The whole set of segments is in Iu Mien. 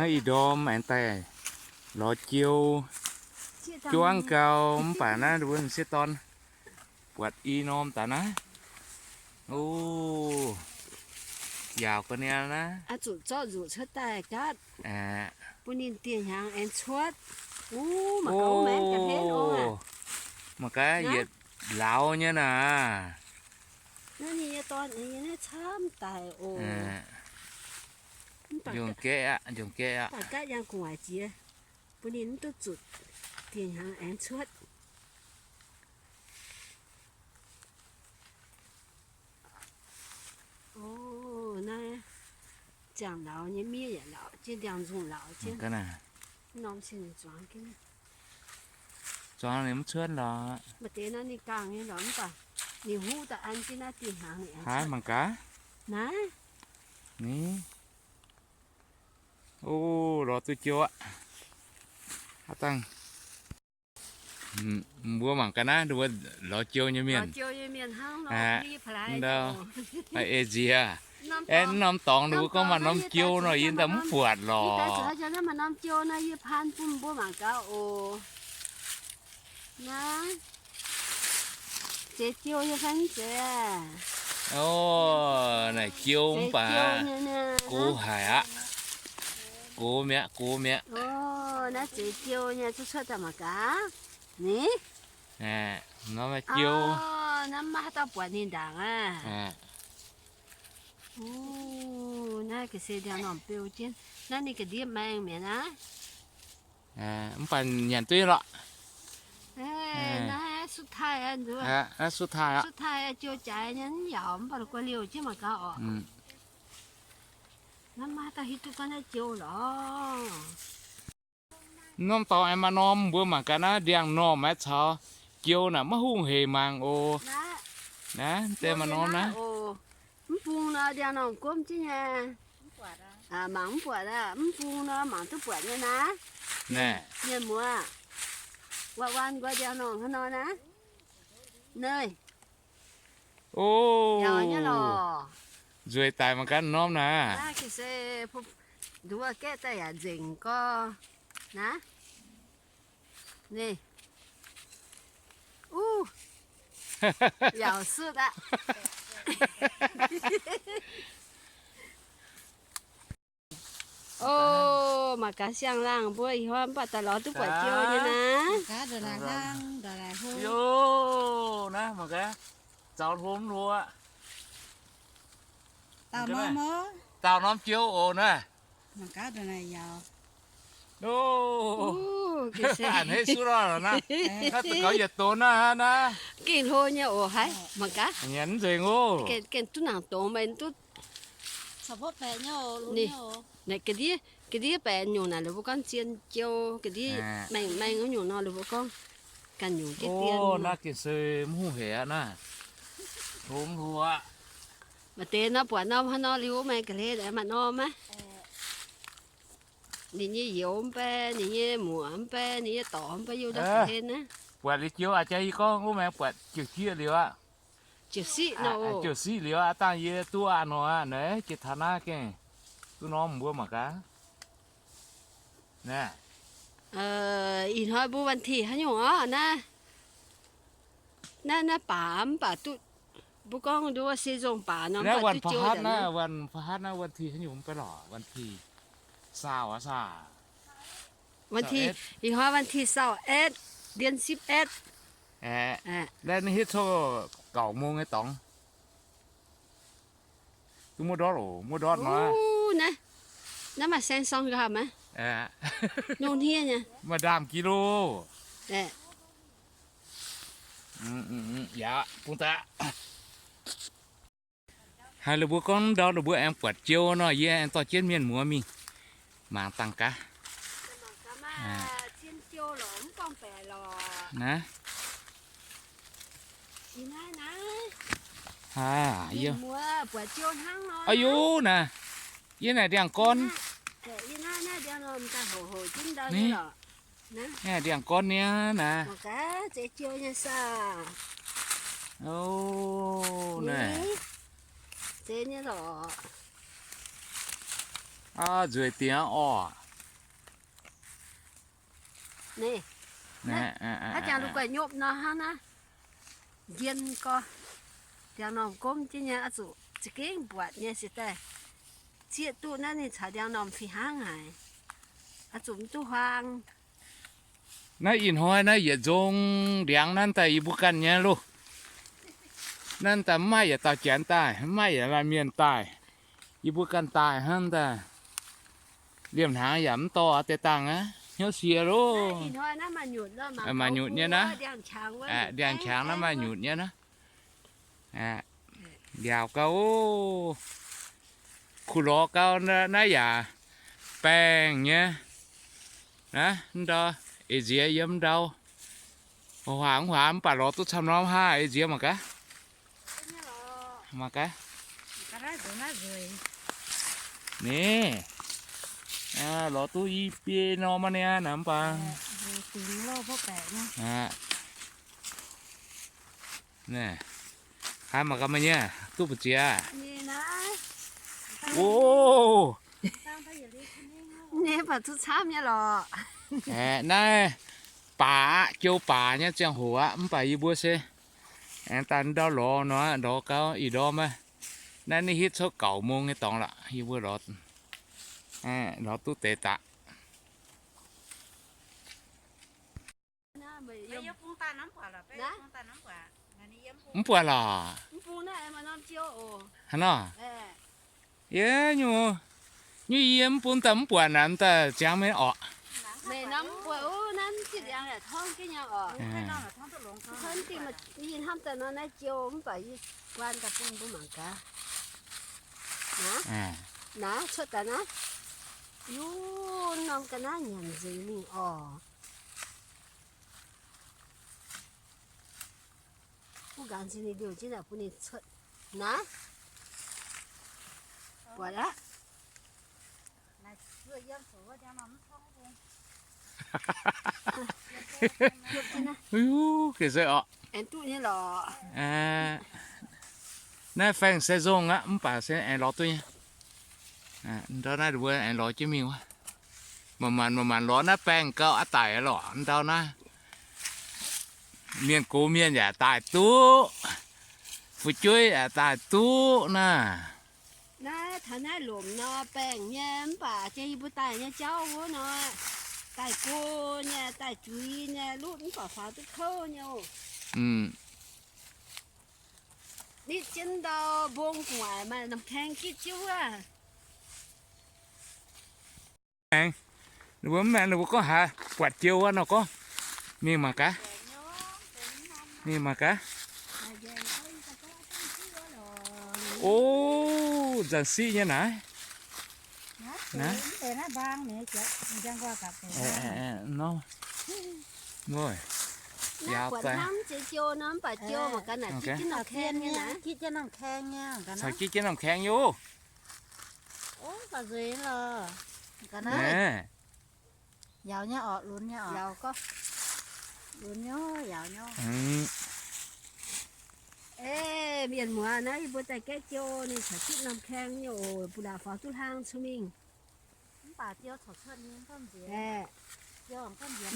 Naaiv ih ndorm aengx daaih lorz jiou, juangv gau mv baac naaiv mbuo m'sieqv dorn buatc i norm daaih naaiv. O, yaauc ga'naaiv naaiv. Zuqc zorqv nzuqc cuotv daaih gaatv, bun ninh dieh hnyangx aengx cuotv. Mangc gaax yietc lauz nyei naaic. Naaiv ninh nyei dorn aengx nyei naaiv camv daic oc. Njongc gaeqv aqv, njongc gaeqv aqv. Baac gaatv yangh gu'nguaaic jiex, bun ninh mv duqv zuqc dieh hnyangx aengx cuotv. O, naaiv ziangh lauz nyei miev yaac lauz jienv, ndiangx-nzungh lauz jienv. Norm cing zuangx jienv. Zuangx ninh mv cuotv lorqc. Maaih deix naaiv ninh gangh nyei lorqc, mv baac ninh huv daaih an jienv naaiv dieh hnyangx ninh aengx cuotv. Mangc gaax. Naaiv. Ni. O, lorz duqv jiou aqv. Aav dangh. Mbuo mangc gaax naaiv, mbuo lorz jiou nyei mienh. Ei nziex, aeqv, norm dorngx ninh mbuo gorngv maaih norm jiou nor, yie ndau mv buatc lorqc. Zeix jiou nyei fai mv zeiz? O, naaic jiou mv baac gox haic aqv. Gox mi'aqv, gox mi'aqv. Naaiv zeix jiou nyei, cuotv cuotv daaih mangc gaax. Ni? Norm jiou. Naaiv maiv haaix dauh buatc ninh ndaangc aqv. Naaiv ga'sie ndiangx-normh beu jienv. Naaiv ninh ga'ndiev maeng mi'aqv naaiv. Mv baac nyanc duqv lorqc. Naaiv sutv taaih, sutv taaih jiou jaaix nyei, mv yaac mv baac la'guaih liouh jienv mangc gaax orqc. Naaiv maiv dauh hiuv duqv gorngv naaiv jiou lorqc. Norm dorngx aengx maaih norm, mbuo mangc gaax naaiv ndiangx-normh aeqv caux jiou naaic maiv hungh hec mangc oc. Naaiv deix maaih norm naaiv. Mv bung nor ndiangx-normh gomv jienv nyei. Mangc mv buatc aqv. Mv bung nor mangc duqv buatc nyei naaiv. Mienh muoz, waanc waanc nqoi ndiangx-normh hnangv nor naaiv. Naaiv. O, nzueic daic mangc gaax norm naaiv. Nduov gaeqv daaih yaac nzengc gorx. Naaiv. Ni. U, yaauc sutv aqv. O, mangc gaax siang-laangh mbuo ih hnoi mv baac daaih lorz duqv buatc jiou nyei naaiv. Naaiv mangc gaax, zaux hlo mv hlo aqv. Daauh norm jiou oc naaiv. A'hneiv sutv lorh naaiv. Naaiv za'gaux yietc donx naaiv hnangv naaiv. Gengh hlo nyei oc haiz mangc gaax. Nyanc mv nzengc oc. Gengh duqv nangc dongz meih duqv. Naaic ga'ndiev, ga'ndiev baeqc nyungc naaic, ninh mbuo gorngv zien jiou, ga'ndiev maeng maeng wuov nyungc nor, ninh mbuo gorngv ganh nyungc jienv dien. Naaiv gengh se mv hungh hec aqv naaiv. Hlo mv hlo aqv. Maaih deix nor buatc norm hnangv nor liuz, maaih ga'hlen maaih norm maiv? Ninh nyei youz mv bei, ninh nyei muoc mv bei, ninh nyei dorc mv bei, yie ndau ga'hlen naaiv. Buatc liuz jiou aqv, jaax yie gorngv wuov maengx buatc jiouc jieqv liuz aqv. Jiouc siqv nor, jiouc siqv liuz aqv, dangh yie duqv aqv nor aqv, naaiv jiex taux naaiv gengh duqv norm mbuo mangc gaax. Naaiv. Ih hnoi mbuo วันที่ haaix nyungc orqv naaiv? Naaiv, naaiv baac mv baac duqv, mbuo gorngv nduov se nzong baac nor, mv baac duqv jiou naaiv. วันพฤหัส naaiv วันที่ haaix nyungc mv bei lorqc, วันที่ saau aqv, saau. วันที่ ih hnoi วันที่ saau-etv, ndien sipv-etv. Aeqv, naaiv hitv coqv gauh mong nyei dorngx. Duqv muoqv ndortv oc, muoqv ndortv nor. Naaiv, naaiv maaih saeng sorng gaax maiv? Nongh hniev nyei. Maaih ndaamv-gi-lo. Yaac bung daaih. Haiz lih mbuo gorngv ndau lih mbuo aengx buatc jiou nor, yie aengx dorh jienv mienh muoz mingh mangc dangh gaax. Naaiv. Aa, yie, naaiv, yie naaic ndiangx-gorn. Naaiv ndiangx-gorn niaa naaiv. O, naaiv. Aa, nzueic dingc orqc. Naaiv, haaix jangx lungh guaih nyopv nor hnangv naaiv. Njien gorx, ndiangx-normh gomv jienv nyei, oix zuqc za'gengh mbuatc nyei se daaih. Zieqv duqv naaiv ninh caux ndiangx-normh fih hnangv haic. Oix zuqc mv duqv huaang. Naaiv ih hnoi naaiv yietc nzong ndiangx naaiv daaih yie mbuo ganh nyei loh. Naaiv daaih mv maaih yietc dauh janx daaih, mv maaih yietc laanh mienh daaih. Yie mbuo ganh daaih hnangv daaih. Liemh hnaangx yaac mv dorh deix dangh aqv, hnyouv sie loh. Maaih nyutc nyei naaiv, ndiangx-qangx naaiv maaih nyutc nyei naaiv. Njaaux gau, kuh lorz gau naaiv yaac baengh nyei. Naaiv ndau, eix nziex yiem ndau. Huaax mv huaax mv baac lorz duqv camv norm haa, eix nziex mangc gaax. Mangc gaax. Ni, lorz duqv i biei norm aqv niaa, naaiv mv baac. Aa, haaix mangc gaax meih nyei, duqv mbu'ziex. O, nyei baac duqv camv nyei lorqc. Aeqv, naaiv baac aqv, jou baac nyei ziangh hoc aqv, mv baac yie mbuo se aengx daaih ndau lorz nor, lorz gau ih ndorm aqv. Naaiv ninh hitv cuotv gauh mong nyei dorngx lorqc, yie mbuo lorz, lorz duqv deix daqc. Mv buatc lorqc. Hnangv nor. Yie nyungc, nyungc yie mv bun daaih mv buatc naaic, daaih ziangx mingh orqc. Naaiv cuotv daaih naaiv, yie norm ga'naaiv nyanc nzengc mingh orqc. Mv gaengh zinh ninh liouh jienv naaic bun ninh cuotv naaiv. Buatc aqv. Aengx duqv nyei lorqc. Naaiv faeng se nzong aqv, mv baac se aengx lorz duqv nyei. Ndau naaiv mbuo aengx lorz jienv mingh wuov. Manc-manc manc-manc lorz naaiv baengh gauh aqv daic lorqc ndau naaiv. Mienh gox mienh yaac daaih duqv, fu'jueiv yaac daaih duqv naaiv. Naaiv taux naaiv lomc nor, baengh nyei mv baac jiex yie mbuo daaih nyei jauv wuov nor, daaih go nyei, daaih zuiz nyei, lutv mv baac faaux duqv kouv nyei oc. Nitv jienv ndau mbong gu'nguaaic maaih norm kaeng gitv jienv wuov. Aengx, ninh mbuo mv aengx, ninh mbuo gorngv haaix buatc jiou wuov nor gorngv, mingh mangc gaax. Mingh mangc gaax. O, nzanc siqv nyei naaiv. Naaiv, caux gitv jienv norm kaeng nyei oc. Yauz nyei orqc, lunx nyei orqc. Lunx nyei, yauz nyei. Mienh muoz naaiv, yie mbuo daaih gaeqv jiou, ninh caux gitv norm kaeng nyei oc, mbu'ndongx faaux duqv hlang cun mingh.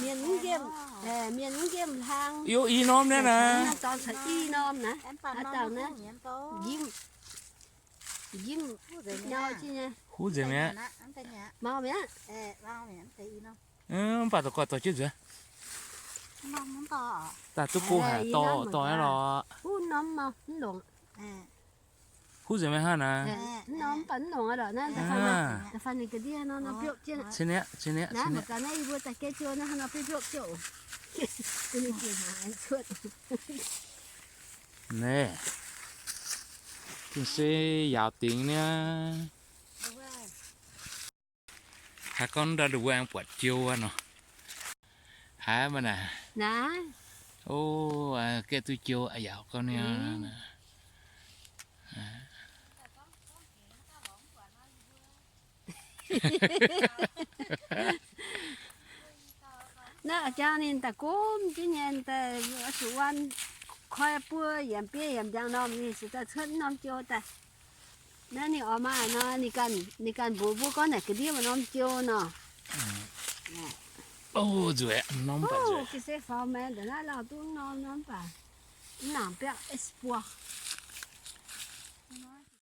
Mienh mv nqemh, mienh mv nqemh hlang. Yie i norm naaiv naaiv. Norm dorngx caux i norm naaiv. Aa, dauh naaiv. Njimv. Njimv nyau jienv nyei. Huv nzengc mi'aqv. Mau mi'aqv. Mv baac dorh, dorh jienv nzuonx. Daaih duqv go haic, dorh, dorh aqv lorqc. Huv norm mau mv longc. Huv nzengc mi'aqv hnangv naaiv. Mv norm mv baac mv longc aqv lorqc naaiv. Da'faanh ninh ga'ndiev nor, nor biopv jienv. Cin niaqv, cin niaqv, cin niaqv. Naaiv mbuo daaih gaeqv jiou naaiv hnangv nor biopv biopv jienv oc. Ninh gengh haaix cuotv. Naaiv, gengh se yaauc dingx niaa. Haaix gorngv ndau ndongc wuov aengx buatc jiou wuov nor. Haiz maiv naaic. Naaiv. O, gaeqv duqv jiou a'yaauc gau niaa. Naaiv a'jang ninh daaih gomv jienv nyei, daaih oix zuqc waan koi buo yiemc biei yiemc ndiangx-normh, ninh se daaih cuotv norm jiou daaih. Naaiv ninh oix maaih nor, ninh ganh, ninh ganh mbuox mbuo gorngv naaic ga'ndiev maaih norm jiou nor. O, nzueic, norm baac nzueic. Ga'sie faaux maengx ndongc naaiv lauh duqv norm, norm baac mv nangc biauv esbuo.